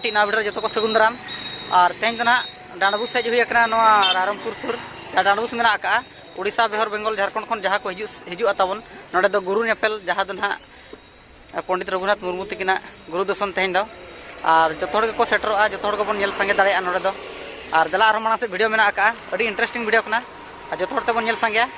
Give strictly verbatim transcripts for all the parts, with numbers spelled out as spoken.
ᱠᱟᱹᱴᱤᱡ ᱱᱟᱣᱟ video ᱨᱮ ᱡᱚᱛᱚ ᱠᱚ ᱥᱟᱹᱜᱩᱱ ᱫᱟᱨᱟᱢ᱾ ᱟᱨ ᱛᱮᱦᱮᱧ ᱫᱚ ᱱᱟᱦᱟᱜ ᱰᱟᱸᱰᱵᱩᱥ ᱦᱮᱡ ᱦᱩᱭ ᱟᱠᱟᱱᱟ, ᱱᱚᱣᱟ ᱨᱟᱭᱨᱚᱝᱯᱩᱨ ᱥᱩᱨ ᱡᱟᱦᱟᱸ ᱰᱟᱸᱰᱵᱩᱥ ᱢᱮᱱᱟᱜ ᱟᱠᱟᱜᱼᱟ᱾ ᱩᱲᱤᱥᱥᱟ, ᱵᱤᱦᱟᱨ, ᱵᱮᱝᱜᱚᱞ, ᱡᱷᱟᱲᱠᱷᱚᱸᱰ ᱠᱷᱚᱱ ᱡᱟᱦᱟᱸ ᱠᱚ ᱦᱤᱡᱩᱜ, ᱦᱤᱡᱩᱜᱼᱟ ᱛᱟᱵᱚᱱ, ᱱᱚᱸᱰᱮ ᱫᱚ ᱜᱩᱨᱩ ᱧᱮᱯᱮᱞ, ᱡᱟᱦᱟᱸ ᱫᱚ ᱱᱟᱦᱟᱜ ᱯᱚᱸᱰᱤᱛ ᱨᱚᱜᱷᱩᱱᱟᱛᱷ ᱢᱩᱨᱢᱩ ᱛᱟᱹᱠᱤᱱᱟᱜ ᱜᱩᱨᱩ ᱫᱚᱨᱥᱚᱱ ᱛᱮᱦᱮᱧ ᱫᱚ᱾ ᱟᱨ ᱡᱚᱛᱚ ᱦᱚᱲ ᱜᱮᱠᱚ ᱥᱮᱴᱮᱨᱚᱜᱼᱟ, ᱡᱚᱛᱚ ᱦᱚᱲ ᱜᱮᱵᱚᱱ ᱧᱮᱞ ᱥᱟᱸᱜᱮ ᱫᱟᱲᱮᱭᱟᱜᱼᱟ ᱱᱚᱸᱰᱮ ᱫᱚ᱾ ᱟᱨ ᱫᱮᱞᱟ ᱟᱨᱦᱚᱸ ᱢᱟᱲᱟᱝ ᱥᱮᱫ video ᱢᱮᱱᱟᱜ ᱟᱠᱟᱜᱼᱟ, ᱟᱹᱰᱤ interesting video ᱠᱟᱱᱟ᱾ ᱟᱨ ᱡᱚᱛᱚ ᱦᱚᱲ ᱛᱮᱵᱚᱱ ᱧᱮᱞ ᱥᱟᱸᱜᱮᱭᱟ᱾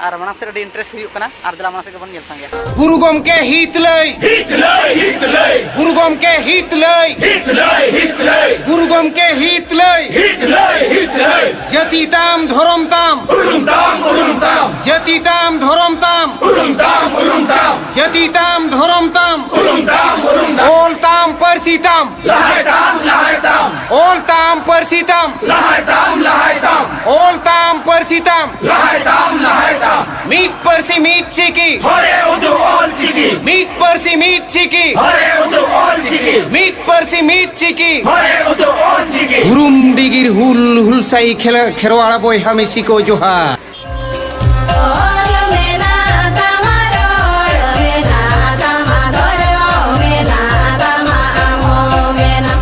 ᱟᱨ ᱢᱟᱲᱟᱝ ᱥᱮᱫ ᱟᱹᱰᱤ interest ᱦᱩᱭᱩᱜ ᱠᱟᱱᱟ᱾ ᱟᱨ ᱫᱮᱞᱟ ᱢᱟᱲᱟᱝ ᱥᱮᱫ ᱜᱮᱵᱚᱱ ᱧᱮᱞ ᱥᱟᱸᱜᱮᱭᱟ᱾ ᱜᱩᱨᱩ ᱜᱚᱢᱠᱮ ᱦᱤᱛ ᱞᱟᱹᱭ᱾ ᱦᱤᱛ ᱞᱟᱹᱭ, ᱦᱤᱛ ᱞᱟᱹᱭ᱾ ᱜᱩᱨᱩ ᱜᱚᱢᱠᱮ ᱦᱤᱛ ᱞᱟᱹᱭ᱾ ᱦᱤᱛ ᱞᱟᱹᱭ, ᱦᱤᱛ ᱞᱟᱹᱭ᱾ ᱜᱩᱨᱩ ᱜᱚᱢᱠᱮ ᱦᱤᱛ ᱞᱟᱹᱭ᱾ ᱦᱤᱛ ᱞᱟᱹᱭ, ᱦᱤᱛ ᱞᱟᱹᱭ᱾ ᱡᱟᱹᱛᱤ ᱛᱟᱢ, ᱫᱷᱚᱨᱚᱢ ᱛᱟᱢ᱾ ᱩᱨᱩᱢ ᱛᱟᱢ, ᱩᱨᱩᱢ ᱛᱟᱢ᱾ ᱡᱟᱹᱛᱤ ᱛᱟᱢ, ᱫᱷᱚᱨᱚᱢ ᱛᱟᱢ᱾ ᱩᱨᱩᱢ ᱛᱟᱢ, ᱩᱨᱩᱢ ᱛᱟᱢ᱾ ᱡᱟᱹᱛᱤ ᱛᱟᱢ, ᱫᱷᱚᱨᱚᱢ ᱛᱟᱢ᱾ ᱩᱨᱩᱢ ᱛᱟᱢ, ᱩᱨᱩᱢ ᱛᱟᱢ᱾ ᱚᱞ ᱛᱟᱢ, ᱯᱟᱹᱨᱥᱤ ᱛᱟᱢ᱾ ᱞᱟᱦᱟᱭ ᱛᱟᱢ, ᱞᱟᱦᱟᱭ ᱛᱟᱢ᱾ ᱚᱞ ᱛᱟᱢ, ᱯᱟᱹᱨᱥᱤ ᱛᱟᱢ᱾ ᱞᱟᱦᱟᱭ ᱛᱟᱢ, ᱞᱟᱦᱟᱭ ᱛᱟᱢ᱾ ᱚᱞ ᱛᱟᱢ, ᱯᱟᱹᱨᱥᱤ ᱛᱟᱢ᱾ ᱞᱟᱦᱟᱭ ᱛᱟᱢ, ᱞᱟᱦᱟᱭ ᱛᱟᱢ᱾ ᱢᱤᱫ ᱯᱟᱹᱨᱥᱤ, ᱢᱤᱫ ᱪᱤᱠᱤ᱾ ᱦᱚᱨᱮ ᱩᱫᱩᱜ ᱚᱞ ᱪᱤᱠᱤ᱾ ᱢᱤᱫ ᱯᱟᱹᱨᱥᱤ, ᱢᱤᱫ ᱪᱤᱠᱤ᱾ ᱦᱚᱨᱮ ᱩᱫᱩᱜ ᱚᱞ ᱪᱤᱠᱤ᱾ ᱢᱤᱫ ᱯᱟᱹᱨᱥᱤ, ᱢᱤᱫ ᱪᱤᱠᱤ᱾ ᱦᱚᱨᱮ ᱩᱫᱩᱜ ᱚᱞ ᱪᱤᱠᱤ᱾ ᱦᱩᱨᱩᱢ ᱰᱤᱜᱤᱨ ᱦᱩᱞ, ᱦᱩᱞᱥᱟᱹᱭ ᱠᱷᱮᱞ-, ᱠᱷᱮᱨᱣᱟᱲ ᱵᱚᱭᱦᱟ ᱢᱤᱥᱤ ᱠᱚ ᱡᱚᱦᱟᱨ᱾ ᱚᱞ ᱢᱮᱱᱟᱜ ᱛᱟᱢᱟ, ᱨᱚᱲ ᱢᱮᱱᱟᱜ ᱛᱟᱢᱟ, ᱫᱷᱚᱨᱚᱢ ᱢᱮᱱᱟᱜ ᱛᱟᱢᱟ, ᱟᱢ ᱦᱚᱸ ᱢᱮᱱᱟᱢ᱾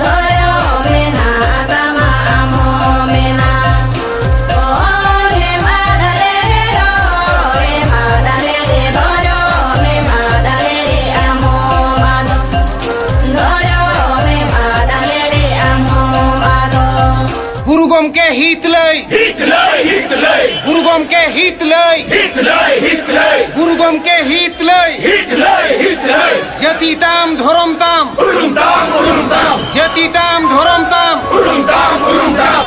ᱫᱷᱚᱨᱚᱢ ᱢᱮᱱᱟᱜ ᱛᱟᱢᱟ, ᱟᱢ ᱦᱚᱸ ᱢᱮᱱᱟᱢ᱾ ᱚᱞ ᱮᱢ ᱟᱫ ᱞᱮᱨᱮ, ᱨᱚᱲ ᱮᱢ ᱟᱫ ᱞᱮᱨᱮ, ᱫᱷᱚᱨᱚᱢ ᱮᱢ ᱟᱫ ᱞᱮᱨᱮ, ᱟᱢ ᱦᱚᱸᱢ ᱟᱫᱚᱜ᱾ ᱫᱷᱚᱨᱚᱢ ᱮᱢ ᱟᱫ ᱞᱮᱨᱮ, ᱟᱢ ᱦᱚᱸᱢ ᱟᱫᱚᱜ᱾ ᱜᱩᱨᱩ ᱜᱚᱢᱠᱮ ᱦᱤᱛ ᱞᱟᱹᱭ᱾ ᱦᱤᱛ ᱞᱟᱹᱭ, ᱦᱤᱛ ᱞᱟᱹᱭ᱾ ᱜᱩᱨᱩ ᱜᱚᱢᱠᱮ ᱦᱤᱛ ᱞᱟᱹᱭ᱾ ᱦᱤᱛ ᱞᱟᱹᱭ, ᱦᱤᱛ ᱞᱟᱹᱭ᱾ ᱜᱩᱨᱩ ᱜᱚᱢᱠᱮ ᱦᱤᱛ ᱞᱟᱹᱭ᱾ ᱦᱤᱛ ᱞᱟᱹᱭ, ᱦᱤᱛ ᱞᱟᱹᱭ᱾ ᱡᱟᱹᱛᱤ ᱛᱟᱢ, ᱫᱷᱚᱨᱚᱢ ᱛᱟᱢ᱾ ᱩᱨᱩᱢ ᱛᱟᱢ, ᱩᱨᱩᱢ ᱛᱟᱢ᱾ ᱡᱟᱹᱛᱤ ᱛᱟᱢ, ᱫᱷᱚᱨᱚᱢ ᱛᱟᱢ᱾ ᱩᱨᱩᱢ ᱛᱟᱢ, ᱩᱨᱩᱢ ᱛᱟᱢ᱾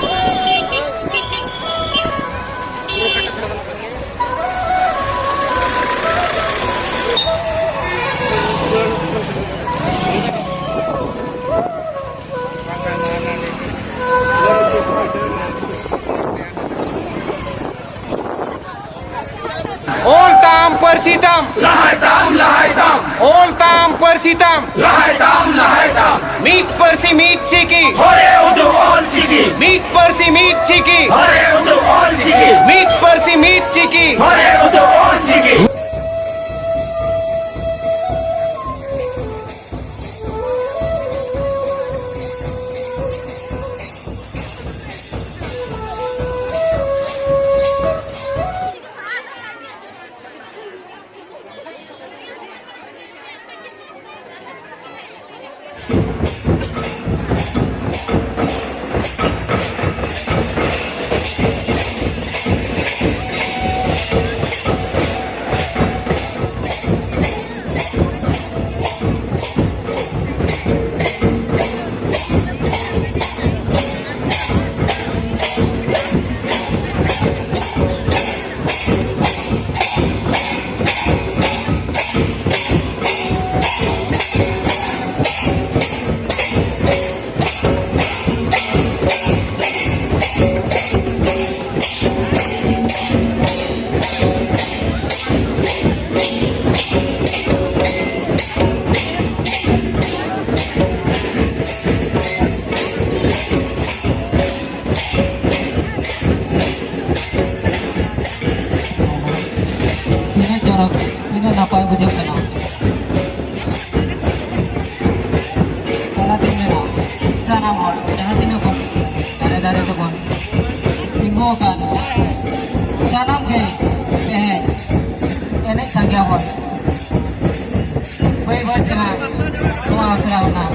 ᱚᱞ ᱛᱟᱢ, ᱯᱟᱹᱨᱥᱤ ᱛᱟᱢ᱾ ᱞᱟᱦᱟᱭ ᱛᱟᱢ, ᱞᱟᱦᱟᱭ ᱛᱟᱢ᱾ ᱚᱞ ᱛᱟᱢ, ᱯᱟᱹᱨᱥᱤ ᱛᱟᱢ᱾ ᱞᱟᱦᱟᱭ ᱛᱟᱢ, ᱞᱟᱦᱟᱭ ᱛᱟᱢ᱾ ᱢᱤᱫ ᱯᱟᱹᱨᱥᱤ, ᱢᱤᱫ ᱪᱤᱠᱤ᱾ ᱦᱚᱨᱮ ᱩᱫᱩᱜ ᱚᱞ ᱪᱤᱠᱤ᱾ ᱢᱤᱫ ᱯᱟᱹᱨᱥᱤ, ᱢᱤᱫ ᱪᱤᱠᱤ᱾ ᱦᱚᱨᱮ ᱩᱫᱩᱜ ᱚᱞ ᱪᱤᱠᱤ᱾ ᱢᱤᱫ ᱯᱟᱹᱨᱥᱤ, ᱢᱤᱫ ᱪᱤᱠᱤ᱾ ᱦᱚᱨᱮ ᱩᱫᱩᱜ ᱚᱞ ᱪᱤᱠᱤ᱾ ᱟᱵᱚ ᱵᱟᱹᱭ ᱵᱟᱹᱭ ᱛᱮ ᱱᱟᱜ ᱱᱚᱣᱟ ᱟᱠᱷᱲᱟ ᱦᱚᱸ ᱱᱟᱜ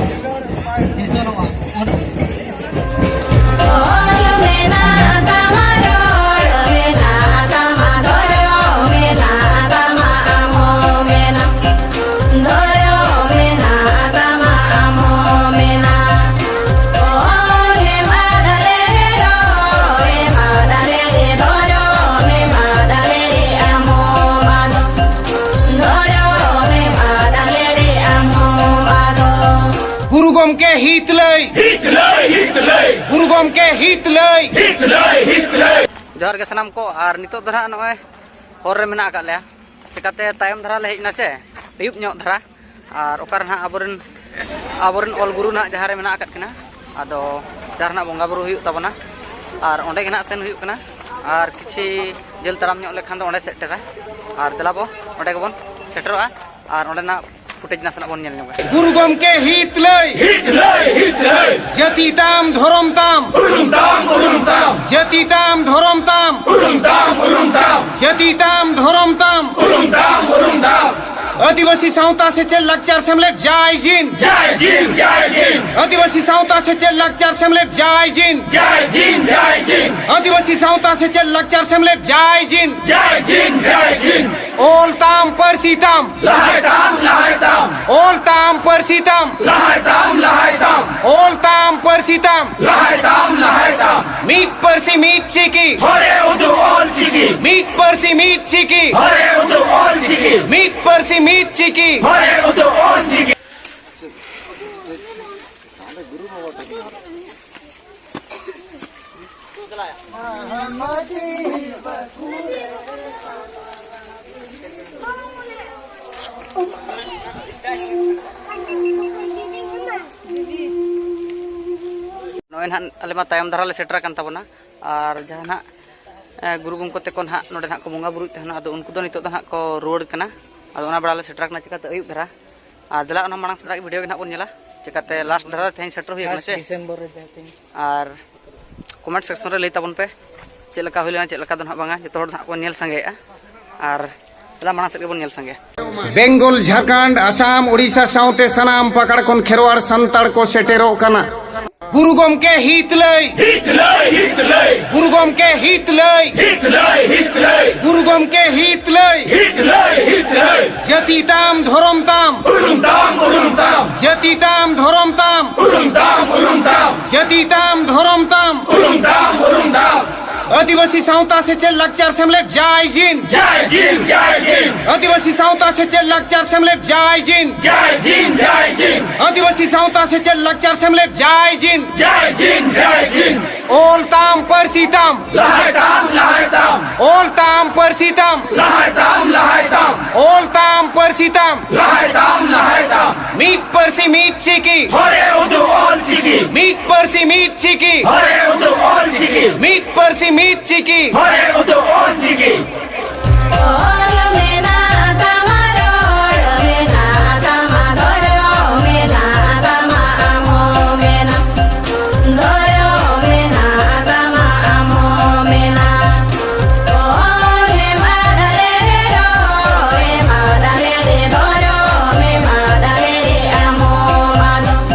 ᱱᱤᱥᱚᱱᱚᱜᱼᱟ᱾ ᱜᱩᱨᱩ ᱜᱚᱢᱠᱮ ᱦᱤᱛ ᱞᱟᱹᱭ᱾ ᱦᱤᱛ ᱞᱟᱹᱭ, ᱦᱤᱛ ᱞᱟᱹᱭ᱾ ᱜᱩᱨᱩ ᱜᱚᱢᱠᱮ ᱦᱤᱛ ᱞᱟᱹᱭ᱾ ᱦᱤᱛ ᱞᱟᱹᱭ, ᱦᱤᱛ ᱞᱟᱹᱭ᱾ ᱡᱚᱦᱟᱨ ᱜᱮ ᱥᱟᱱᱟᱢ ᱠᱚ, ᱟᱨ ᱱᱤᱛᱚᱜ ᱫᱚ ᱱᱟᱦᱟᱜ ᱱᱚᱜᱼᱚᱭ ᱦᱚᱨ ᱨᱮ ᱢᱮᱱᱟᱜ ᱟᱠᱟᱫ ᱞᱮᱭᱟ᱾ ᱪᱤᱠᱟᱛᱮ ᱛᱟᱭᱚᱢ ᱫᱷᱟᱨᱟ ᱞᱮ ᱦᱮᱡ ᱮᱱᱟ ᱪᱮ, ᱟᱹᱭᱩᱵ ᱧᱚᱜ ᱫᱷᱟᱨᱟ, ᱟᱨ ᱚᱠᱟᱨᱮ ᱱᱟᱦᱟᱜ ᱟᱵᱚᱨᱮᱱ, ᱟᱵᱚᱨᱮᱱ ᱚᱞ ᱜᱩᱨᱩ ᱱᱟᱦᱟᱜ ᱡᱟᱦᱟᱸ ᱨᱮ ᱢᱮᱱᱟᱜ ᱟᱠᱟᱫ ᱠᱤᱱᱟ, ᱟᱫᱚ ᱡᱟᱦᱟᱸ ᱨᱮ ᱱᱟᱦᱟᱜ ᱵᱚᱸᱜᱟ ᱵᱩᱨᱩ ᱦᱩᱭᱩᱜ ᱛᱟᱵᱚᱱᱟ, ᱟᱨ ᱚᱸᱰᱮ ᱜᱮ ᱱᱟᱦᱟᱜ ᱥᱮᱱ ᱦᱩᱭᱩᱜ ᱠᱟᱱᱟ᱾ ᱟᱨ ᱠᱤᱪᱷᱤ ᱡᱷᱟᱹᱞ ᱛᱟᱲᱟᱢ ᱧᱚᱜ ᱞᱮᱠᱷᱟᱱ ᱫᱚ ᱚᱸᱰᱮ ᱥᱮᱴᱮᱨᱟ, ᱟᱨ ᱫᱮᱞᱟ ᱵᱚ ᱚᱸᱰᱮ ᱜᱮᱵᱚᱱ ᱥᱮᱴᱮᱨᱚᱜᱼᱟ, ᱟᱨ ᱚᱸᱰᱮᱱᱟᱜ ᱯᱷᱩᱴᱮᱡᱽ ᱱᱟᱥᱮᱱᱟᱜ ᱵᱚᱱ ᱧᱮᱞ ᱧᱚᱜᱟ᱾ ᱜᱩᱨᱩ ᱜᱚᱢᱠᱮ ᱦᱤᱛ ᱞᱟᱹᱭ᱾ ᱦᱤᱛ ᱞᱟᱹᱭ, ᱦᱤᱛ ᱞᱟᱹᱭ᱾ ᱡᱟᱹᱛᱤ ᱛᱟᱢ, ᱫᱷᱚᱨᱚᱢ ᱛᱟᱢ᱾ ᱩᱨᱩᱢ ᱛᱟᱢ, ᱩᱨᱩᱢ ᱛᱟᱢ᱾ ᱡᱟᱹᱛᱤ ᱛᱟᱢ, ᱫᱷᱚᱨᱚᱢ ᱛᱟᱢ᱾ ᱩᱨᱩᱢ ᱛᱟᱢ, ᱩᱨᱩᱢ ᱛᱟᱢ᱾ ᱡᱟᱹᱛᱤ ᱛᱟᱢ, ᱫᱷᱚᱨᱚᱢ ᱛᱟᱢ᱾ ᱩᱨᱩᱢ ᱛᱟᱢ, ᱩᱨᱩᱢ ᱛᱟᱢ᱾ ᱟᱹᱫᱤᱵᱟᱹᱥᱤ ᱥᱟᱶᱛᱟ ᱥᱮᱪᱮᱫ ᱞᱟᱠᱪᱟᱨ ᱥᱮᱢᱞᱮᱫ ᱡᱟᱭ ᱡᱤᱱ᱾ ᱡᱟᱭ ᱡᱤᱱ, ᱡᱟᱭ ᱡᱤᱱ᱾ ᱟᱹᱫᱤᱵᱟᱹᱥᱤ ᱥᱟᱶᱛᱟ ᱥᱮᱪᱮᱫ ᱞᱟᱠᱪᱟᱨ ᱥᱮᱢᱞᱮᱫ ᱡᱟᱭ ᱡᱤᱱ᱾ ᱡᱟᱭ ᱡᱤᱱ, ᱡᱟᱭ ᱡᱤᱱ᱾ ᱟᱹᱫᱤᱵᱟᱹᱥᱤ ᱥᱟᱶᱛᱟ ᱥᱮᱪᱮᱫ ᱞᱟᱠᱪᱟᱨ ᱥᱮᱢᱞᱮᱫ ᱡᱟᱭ ᱡᱤᱱ᱾ ᱡᱟᱭ ᱡᱤᱱ, ᱡᱟᱭ ᱡᱤᱱ᱾ ᱚᱞ ᱛᱟᱢ, ᱯᱟᱹᱨᱥᱤ ᱛᱟᱢ᱾ ᱞᱟᱦᱟᱭ ᱛᱟᱢ, ᱞᱟᱦᱟᱭ ᱛᱟᱢ᱾ ᱚᱞ ᱛᱟᱢ, ᱯᱟᱹᱨᱥᱤ ᱛᱟᱢ᱾ ᱞᱟᱦᱟᱭ ᱛᱟᱢ, ᱞᱟᱦᱟᱭ ᱛᱟᱢ᱾ ᱚᱞ ᱛᱟᱢ, ᱯᱟᱹᱨᱥᱤ ᱛᱟᱢ᱾ ᱞᱟᱦᱟᱭ ᱛᱟᱢ, ᱞᱟᱦᱟᱭ ᱛᱟᱢ᱾ ᱢᱤᱫ ᱯᱟᱹᱨᱥᱤ, ᱢᱤᱫ ᱪᱤᱠᱤ᱾ ᱦᱚᱨᱮ ᱩᱫᱩᱜ ᱚᱞ ᱪᱤᱠᱤ᱾ ᱢᱤᱫ ᱯᱟᱹᱨᱥᱤ, ᱢᱤᱫ ᱪᱤᱠᱤ᱾ ᱦᱚᱨᱮ ᱩᱫᱩᱜ ᱚᱞ ᱪᱤᱠᱤ᱾ ᱢᱤᱫ ᱯᱟᱹᱨᱥᱤ, ᱢᱤᱫ ᱪᱤᱠᱤ᱾ ᱦᱚᱨᱮ ᱩᱫᱩᱜ ᱚᱞ ᱪᱤᱠᱤ᱾ ᱱᱚᱜᱼᱚᱭ ᱱᱟᱦᱟᱜ ᱟᱞᱮ ᱢᱟ ᱛᱟᱭᱚᱢ ᱫᱷᱟᱨᱟ ᱞᱮ ᱥᱮᱴᱮᱨ ᱟᱠᱟᱱ ᱛᱟᱵᱚᱱᱟ, ᱟᱨ ᱡᱟᱦᱟᱸ ᱱᱟᱦᱟᱜ, ᱮ, ᱜᱩᱨᱩ ᱜᱚᱢᱠᱮ ᱛᱟᱠᱚ ᱱᱟᱦᱟᱜ ᱱᱚᱰᱮ ᱱᱟᱦᱟᱜ ᱠᱚ ᱵᱚᱸᱜᱟ ᱵᱩᱨᱩᱭᱮᱫ ᱛᱟᱦᱮᱱᱟ, ᱟᱫᱚ ᱩᱱᱠᱩ ᱫᱚ ᱱᱤᱛᱚᱜ ᱫᱚ ᱱᱟᱦᱟᱜ ᱠᱚ ᱨᱩᱣᱟᱹᱲ ᱠᱟᱱᱟ᱾ ᱟᱫᱚ ᱚᱱᱟ ᱵᱮᱲᱟ ᱞᱮ ᱥᱮᱴᱮᱨ ᱟᱠᱟᱱᱟ ᱪᱤᱠᱟᱹᱛᱮ ᱟᱹᱭᱩᱵ ᱫᱷᱟᱨᱟ, ᱟᱨ ᱫᱮᱞᱟ ᱚᱱᱟ ᱢᱟᱲᱟᱝ ᱥᱮᱫ ᱨᱮᱱᱟᱜ ᱵᱷᱤᱰᱤᱭᱳ ᱜᱮ ᱱᱟᱦᱟᱜ ᱵᱚᱱ ᱧᱮᱞᱟ, ᱪᱤᱠᱟᱹᱛᱮ ᱞᱟᱥᱴ ᱫᱷᱟᱨᱟ ᱨᱮ ᱛᱮᱦᱮᱧ ᱥᱮᱴᱮᱨ ᱦᱩᱭ ᱟᱠᱟᱱᱟ ᱪᱮ᱾ ᱰᱤᱥᱮᱢᱵᱚᱨ ᱨᱮ ᱛᱟᱦᱮᱸ ᱠᱟᱱᱟ᱾ ᱟᱨ ᱠᱚᱢᱮᱱᱴ ᱥᱮᱠᱥᱚᱱ ᱨᱮ ᱞᱟᱹᱭ ᱛᱟᱵᱚᱱ ᱯᱮ ᱪᱮᱫ ᱞᱮᱠᱟ ᱦᱩᱭ ᱞᱮᱱᱟ, ᱪᱮᱫ ᱞᱮᱠᱟ ᱫᱚ ᱱᱟᱦᱟᱜ ᱵᱟᱝᱟ, ᱡᱚᱛᱚ ᱦᱚᱲ ᱫᱚ ᱱᱟᱦᱟᱜ ᱠᱚ ᱧᱮᱞ ᱥᱟᱸᱜᱮᱭᱮᱫᱼᱟ᱾ ᱟᱨ ᱫᱮᱞᱟ ᱢᱟᱲᱟᱝ ᱥᱮᱫ ᱜᱮᱵᱚᱱ ᱧᱮᱞ ᱥᱟᱸᱜᱮᱭᱟ᱾ ᱵᱮᱝᱜᱚᱞ, ᱡᱷᱟᱲᱠᱷᱚᱸᱰ, ᱟᱥᱟᱢ, ᱳᱰᱤᱥᱟ ᱥᱟᱶᱛᱮ ᱥᱟᱱᱟᱢ ᱯᱟᱠᱟᱲ ᱠᱷᱚᱱ ᱠᱷᱮᱨᱣᱟᱲ ᱥᱟᱱᱛᱟᱲ ᱠᱚ ᱥᱮᱴᱮᱨᱚᱜ ᱠᱟᱱᱟ᱾ ᱜᱩᱨᱩ ᱜᱚᱢᱠᱮ ᱦᱤᱛ ᱞᱟᱹᱭ, ᱦᱤᱛ ᱞᱟᱹᱭ, ᱦᱤᱛ ᱞᱟᱹᱭ᱾ ᱜᱩᱨᱩ ᱜᱚᱢᱠᱮ ᱦᱤᱛ ᱞᱟᱹᱭ, ᱦᱤᱛ ᱞᱟᱹᱭ, ᱦᱤᱛ ᱞᱟᱹᱭ᱾ ᱜᱩᱨᱩ ᱜᱚᱢᱠᱮ ᱦᱤᱛ ᱞᱟᱹᱭ, ᱦᱤᱛ ᱞᱟᱹᱭ, ᱦᱤᱛ ᱞᱟᱹᱭ᱾ ᱡᱟᱹᱛᱤ ᱛᱟᱢ, ᱫᱷᱚᱨᱚᱢ ᱛᱟᱢ, ᱩᱨᱩᱢ ᱛᱟᱢ, ᱩᱨᱩᱢ ᱛᱟᱢ᱾ ᱡᱟᱹᱛᱤ ᱛᱟᱢ, ᱫᱷᱚᱨᱚᱢ ᱛᱟᱢ, ᱩᱨᱩᱢ ᱛᱟᱢ, ᱩᱨᱩᱢ ᱛᱟᱢ᱾ ᱡᱟᱹᱛᱤ ᱛᱟᱢ, ᱫᱷᱚᱨᱚᱢ ᱛᱟᱢ, ᱩᱨᱩᱢ ᱛᱟᱢ, ᱩᱨᱩᱢ ᱛᱟᱢ᱾ ᱟᱹᱫᱤᱵᱟᱹᱥᱤ ᱥᱟᱶᱛᱟ ᱥᱮᱪᱮᱫ ᱞᱟᱠᱪᱟᱨ ᱥᱮᱢᱞᱮᱫ, ᱡᱟᱭ ᱡᱤᱱ᱾ ᱡᱟᱭ ᱡᱤᱱ, ᱡᱟᱭ ᱡᱤᱱ᱾ ᱟᱹᱫᱤᱵᱟᱹᱥᱤ ᱥᱟᱶᱛᱟ ᱥᱮᱪᱮᱫ ᱞᱟᱠᱪᱟᱨ ᱥᱮᱢᱞᱮᱫ, ᱡᱟᱭ ᱡᱤᱱ᱾ ᱡᱟᱭ ᱡᱤᱱ, ᱡᱟᱭ ᱡᱤᱱ᱾ ᱟᱹᱫᱤᱵᱟᱹᱥᱤ ᱥᱟᱶᱛᱟ ᱥᱮᱪᱮᱫ ᱞᱟᱠᱪᱟᱨ ᱥᱮᱢᱞᱮᱫ, ᱡᱟᱭ ᱡᱤᱱ᱾ ᱡᱟᱭ ᱡᱤᱱ, ᱡᱟᱭ ᱡᱤᱱ᱾ ᱚᱞ ᱛᱟᱢ, ᱯᱟᱹᱨᱥᱤ ᱛᱟᱢ᱾ ᱞᱟᱦᱟᱭ ᱛᱟᱢ, ᱞᱟᱦᱟᱭ ᱛᱟᱢ᱾ ᱚᱞ ᱛᱟᱢ, ᱯᱟᱹᱨᱥᱤ ᱛᱟᱢ᱾ ᱞᱟᱦᱟᱭ ᱛᱟᱢ, ᱞᱟᱦᱟᱭ ᱛᱟᱢ᱾ ᱚᱞ ᱛᱟᱢ, ᱯᱟᱹᱨᱥᱤ ᱛᱟᱢ᱾ ᱞᱟᱦᱟᱭ ᱛᱟᱢ, ᱞᱟᱦᱟᱭ ᱛᱟᱢ᱾ ᱢᱤᱫ ᱯᱟᱹᱨᱥᱤ, ᱢᱤᱫ ᱪᱤᱠᱤ᱾ ᱦᱚᱨᱮ ᱩᱫᱩᱜ ᱚᱞ ᱪᱤᱠᱤ᱾ ᱢᱤᱫ ᱯᱟᱹᱨᱥᱤ, ᱢᱤᱫ ᱪᱤᱠᱤ᱾ ᱦᱚᱨᱮ ᱩᱫᱩᱜ ᱚᱞ ᱪᱤᱠᱤ᱾ ᱢᱤᱫ ᱯᱟᱹᱨᱥᱤ, ᱢᱤᱫ ᱪᱤᱠᱤ᱾ ᱦᱚᱨᱮ ᱩᱫᱩᱜ ᱚᱞ ᱪᱤᱠᱤ᱾ ᱚᱞ ᱢᱮᱱᱟᱜ ᱛᱟᱢᱟ, ᱨᱚᱲ ᱢᱮᱱᱟᱜ ᱛᱟᱢᱟ, ᱫᱷᱚᱨᱚᱢ ᱢᱮᱱᱟᱜ ᱛᱟᱢᱟ, ᱟᱢ ᱦᱚᱸ ᱢᱮᱱᱟᱢ᱾ ᱫᱷᱚᱨᱚᱢ ᱢᱮᱱᱟᱜ ᱛᱟᱢᱟ, ᱟᱢ ᱦᱚᱸ ᱢᱮᱱᱟᱢ᱾ ᱚᱞ ᱮᱢ ᱟᱫ ᱞᱮᱨᱮ, ᱨᱚᱲ ᱮᱢ ᱟᱫ ᱞᱮᱨᱮ, ᱫᱷᱚᱨᱚᱢ ᱮᱢ ᱟᱫ ᱞᱮᱨᱮ, ᱟᱢ ᱦᱚᱸᱢ ᱟᱫᱚᱜ᱾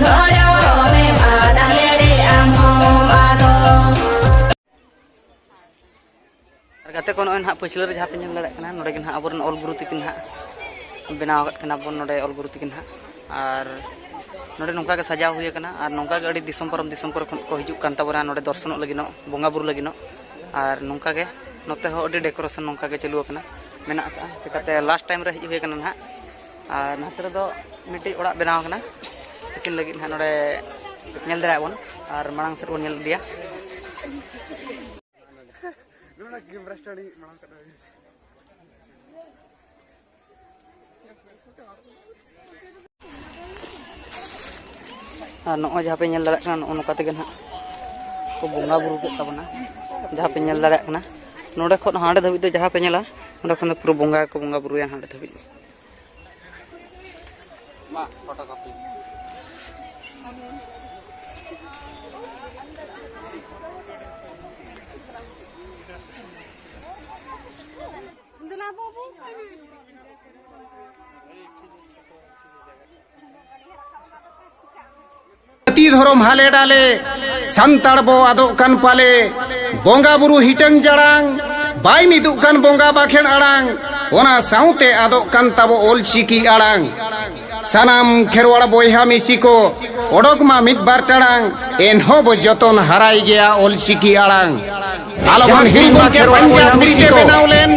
ᱫᱷᱚᱨᱚᱢ ᱮᱢ ᱟᱫ ᱞᱮᱨᱮ, ᱟᱢ ᱦᱚᱸᱢ ᱟᱫᱚᱜ᱾ ᱟᱨ ᱜᱟᱛᱮ ᱠᱚ, ᱱᱚᱜᱼᱚᱭ ᱱᱟᱦᱟᱜ ᱯᱟᱹᱪᱷᱞᱟᱹ ᱨᱮ ᱡᱟᱦᱟᱸ ᱯᱮ ᱧᱮᱞ ᱫᱟᱲᱮᱭᱟᱜ ᱠᱟᱱᱟ, ᱱᱚᱰᱮ ᱜᱮ ᱱᱟᱦᱟᱜ ᱟᱵᱚᱨᱮᱱ ᱚᱞ ᱜᱩᱨᱩ ᱛᱤᱠᱤᱱ ᱱᱟᱦᱟᱜ ᱵᱮᱱᱟᱣ ᱟᱠᱟᱫ ᱠᱤᱱᱟ ᱵᱚᱱ ᱱᱚᱰᱮ ᱚᱞ ᱜᱩᱨᱩ ᱛᱤᱠᱤᱱ ᱱᱟᱦᱟᱜ᱾ ᱟᱨ ᱱᱚᱰᱮ ᱱᱚᱝᱠᱟ ᱜᱮ ᱥᱟᱡᱟᱣ ᱦᱩᱭ ᱟᱠᱟᱱᱟ, ᱟᱨ ᱱᱚᱝᱠᱟ ᱜᱮ ᱟᱹᱰᱤ ᱫᱤᱥᱚᱢ ᱯᱟᱨᱚᱢ ᱫᱤᱥᱚᱢ ᱠᱚᱨᱮ ᱠᱷᱚᱱ ᱠᱚ ᱦᱤᱡᱩᱜ ᱠᱟᱱ ᱛᱟᱵᱚᱱᱟ ᱱᱚᱰᱮ ᱫᱚᱨᱥᱚᱱᱚᱜ ᱞᱟᱹᱜᱤᱫᱚᱜ, ᱵᱚᱸᱜᱟ ᱵᱩᱨᱩ ᱞᱟᱹᱜᱤᱫᱚᱜ᱾ ᱟᱨ ᱱᱚᱝᱠᱟ ᱜᱮ ᱱᱚᱛᱮ ᱦᱚᱸ ᱟᱹᱰᱤ decoration ᱱᱚᱝᱠᱟ ᱜᱮ ᱪᱟᱹᱞᱩ ᱟᱠᱟᱱᱟ, ᱢᱮᱱᱟᱜ ᱟᱠᱟᱫᱼᱟ᱾ ᱪᱤᱠᱟᱹᱛᱮ last time ᱨᱮ ᱦᱮᱡ ᱦᱩᱭ ᱟᱠᱟᱱᱟ ᱱᱟᱦᱟᱜ, ᱟᱨ ᱱᱚᱛᱮ ᱨᱮᱫᱚ ᱢᱤᱫᱴᱤᱡ ᱚᱲᱟᱜ ᱵᱮᱱᱟᱣ ᱟᱠᱟᱱᱟ ᱛᱤᱠᱤᱱ ᱞᱟᱹᱜᱤᱫ ᱱᱟᱦᱟᱜ, ᱱᱚᱰᱮ ᱧᱮᱞ ᱫᱟᱲᱮᱭᱟᱜ ᱵᱚᱱ᱾ ᱟᱨ ᱢᱟᱲᱟᱝ ᱥᱮᱫ ᱵᱚᱱ ᱧᱮᱞ ᱤᱫᱤᱭᱟ᱾ ᱟᱨ ᱱᱚᱜᱼᱚᱭ ᱡᱟᱦᱟᱸ ᱯᱮ ᱧᱮᱞ ᱫᱟᱲᱮᱭᱟᱜ ᱠᱟᱱᱟ, ᱱᱚᱜᱼᱚ ᱱᱚᱝᱠᱟ ᱛᱮᱜᱮ ᱱᱟᱦᱟᱜ ᱠᱚ ᱵᱚᱸᱜᱟ ᱵᱩᱨᱩ ᱠᱮᱫ ᱛᱟᱵᱚᱱᱟ᱾ ᱡᱟᱦᱟᱸ ᱯᱮ ᱧᱮᱞ ᱫᱟᱲᱮᱭᱟᱜ ᱠᱟᱱᱟ, ᱱᱚᱰᱮ ᱠᱷᱚᱱ ᱦᱟᱸᱰᱮ ᱫᱷᱟᱹᱵᱤᱡ ᱫᱚ ᱡᱟᱦᱟᱸ ᱯᱮ ᱧᱮᱞᱟ, ᱱᱚᱰᱮ ᱠᱷᱚᱱ ᱫᱚ ᱯᱩᱨᱟᱹ ᱵᱚᱸᱜᱟ ᱜᱮᱠᱚ ᱵᱚᱸᱜᱟ ᱵᱩᱨᱩᱭᱟ ᱦᱟᱸᱰᱮ ᱫᱷᱟᱹᱵᱤᱡ᱾ ᱫᱷᱚᱨᱚᱢ ᱦᱟᱞᱮ ᱰᱟᱞᱮ, ᱥᱟᱱᱛᱟᱲ ᱵᱚ ᱟᱫᱚᱜ ᱠᱟᱱ ᱯᱟᱞᱮ, ᱵᱚᱸᱜᱟ ᱵᱩᱨᱩ ᱦᱤᱴᱟᱹᱝ ᱡᱟᱲᱟᱝ, ᱵᱟᱭ ᱢᱤᱫᱚᱜ ᱠᱟᱱ ᱵᱚᱸᱜᱟ ᱵᱟᱠᱷᱮᱲ ᱟᱲᱟᱝ, ᱚᱱᱟ ᱥᱟᱶᱛᱮ ᱟᱫᱚᱜ ᱠᱟᱱ ᱛᱟᱵᱚ ᱚᱞ ᱪᱤᱠᱤ ᱟᱲᱟᱝ᱾ ᱥᱟᱱᱟᱢ ᱠᱷᱮᱨᱣᱟᱲ ᱵᱚᱭᱦᱟ ᱢᱤᱥᱤ ᱠᱚ, ᱚᱰᱚᱠ ᱢᱟ ᱢᱤᱫ ᱵᱟᱨ ᱴᱟᱲᱟᱝ, ᱮᱱᱦᱚᱸ ᱵᱚ ᱡᱚᱛᱚᱱ ᱦᱟᱨᱟᱭ ᱜᱮᱭᱟ ᱚᱞ ᱪᱤᱠᱤ ᱟᱲᱟᱝ᱾ ᱟᱞᱚ ᱵᱚᱱ ᱡᱟᱦᱟᱸ ᱦᱤᱲᱤᱧ ᱢᱟ ᱜᱩᱨᱩ ᱜᱚᱢᱠᱮ ᱠᱷᱮᱨᱣᱟᱲ ᱯᱟᱧᱡᱟᱵ ᱵᱚᱭᱦᱟ ᱫᱷᱩᱲᱤ ᱢᱤᱥᱤ ᱛᱮ ᱠᱚ᱾ ᱵᱮᱱᱟᱣ ᱞᱮᱱ,